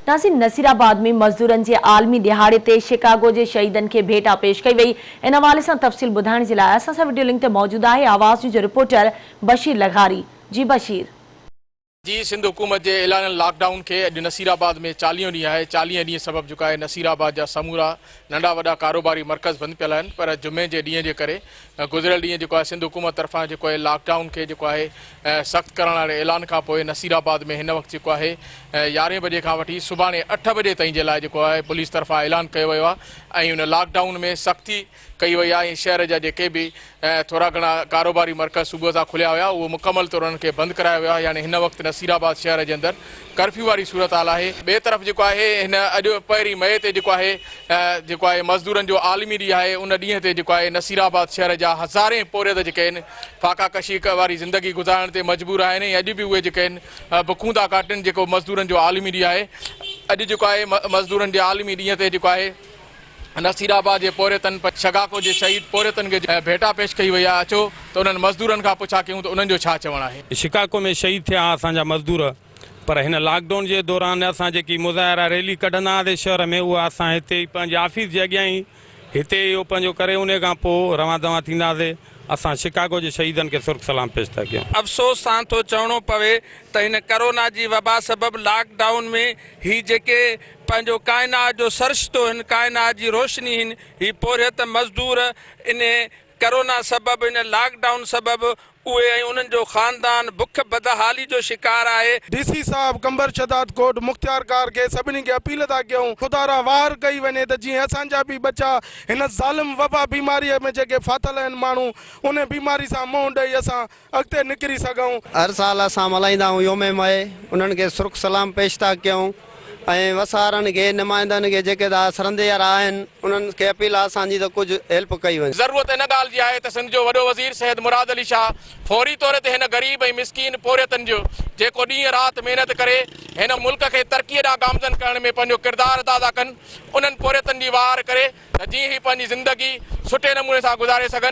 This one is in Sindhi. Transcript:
ناظرين نصيرآباد ۾ مزدورن جي عالمي ڏهاڙي تي شڪاگو جي شهيدن کي ڀيٽا پيش ڪئي وئي ان حوالي سان تفصيل ٻڌائڻ جي لاء اسان سان وڊيو لنڪ تي موجود آهي آواز نيوز جو رپورٽر بشير لغاري جي بشير. جي سنڌ حڪومت جي اعلانيل لاڪ ڊائون کي اڄ نصيرآباد ۾ چاليهون ڏينهن آهي چاليهه ڏينهن سبب جيڪو آهي نصيرآباد جا سمورا ننڍا وڏا ڪاروباري مرڪز بند پيل آهن پر جمعي جي ڏينهن جي ڪري گذريل ڏينهن جيڪو آهي سنڌ حڪومت طرفان جيڪو آهي لاڪ ڊائون کي جيڪو آهي سخت ڪرڻ واري اعلان کان پوء نصير آباد ۾ هن وقت جيڪو آهي يارهين بجي کان وٺي سڀاڻي اٺ بجي تائين جي لاء جيڪو آهي پوليس طرفان اعلان ڪيو ويو آهي ۽ ان لاڪ ڊائون ۾ سختي ڪئي وئي آهي ۽ شهر جا جيڪي به ٿورا گهڻا ڪاروباري مرڪز صبح سان کليا هيا اهو مڪمل طور انهن کي بند ڪرايو ويو آهي يعني هن وقت نصير آباد شهر جي اندر ڪرفيو واري صورتحال آهي ٻئي طرف جيڪو آهي هن اڄ پهرين مئي تي جيڪو آهي جيڪو آهي مزدورن جو عالمي ڏينهن آهي ان ڏينهن تي جيڪو آهي نصير آباد شهر جا هزارين پورهيت جيڪي آهن فاقا ڪشي واري زندگي گذارڻ تي مجبور آهن ۽ اڄ به اهي جيڪي آهن بکون ٿا ڪاٽن جيڪو مزدورن جو عالمي ڏينهن آهي اڄ جيڪو آهي مزدورن جي عالمي ڏينهن تي جيڪو آهي نصير آباد جي پورهيتن شگاڪو جي شهيد پورهيتن کي ڀيٽا پيش ڪئي وئي آهي اچو ته انهن مزدورن کان پڇا ڪيون ته انهن جو ڇا چوڻ آهي. شڪاڪو ۾ شهيد ٿيا اسان جا مزدور پر هن لاڪ ڊائون جي دوران اسان جيڪي مظاهرا ريلي ڪڍندا هئاسين شهر ۾ اها اسان هتي ئي پنهنجي آفيس جي اڳيان ئي هتي اهو پنهنجو ڪري انهي کان پوء روان دوان ٿينداسين. اسان شڪاگو جي شهيدن کي سرخ سلام پيش ٿا ڪيون. افسوس سان ٿو چوڻو پوي ته هن ڪرونا جي وبا سبب لاڪ ڊائون ۾ هي جيڪي پنهنجو ڪائنات جو سرشتو هن ڪائنات جي روشني هن هي پورهيت مزدور انهي ڪرونا سبب هن لاڪ ڊائون سبب اهي ۽ انهن جو خاندان بک بدحالي جو شڪار آهي. ڊي سي صاحب قمبر شھداد ڪوٽ مختيار ڪار کي سڀني کي اپيل ٿا ڪيون خدارا واهر ڪئي وڃي ته جيئن اسان جا به ٻچا هن ظالم وبا بيماري ۾ جيڪي ڦاٿل آهن ماڻهو انهي بيماري سان منهن ڏئي اسان اڳتي نڪري سگهون. هر سال اسان ملهائيندا آهيون يوم مئي انهن کي سرخ سلام پيش ٿا ڪيون ۽ وسارن کي نمائندن کي جيڪي ٿا سرندي وارا آهن انهن کي اپيل آهي اسان جي ته ڪجهه هيلپ ڪئي وڃي. ضرورت ان ڳالهه جي آهي ته سنڌ جو وڏو وزير سيد مراد علي شاهه فوري طور تي هن غريب ۽ مسڪين پورهيتن جو جيڪو ڏينهن رات محنت ڪري هن ملڪ کي ترقي ڏانهن گامزن ڪرڻ ۾ پنهنجو ڪردار ادا ٿا ڪن انهن پورهيتن جي واهر ڪري ته جيئن هي پنهنجي زندگي سٺي نموني سان گذاري سگهن.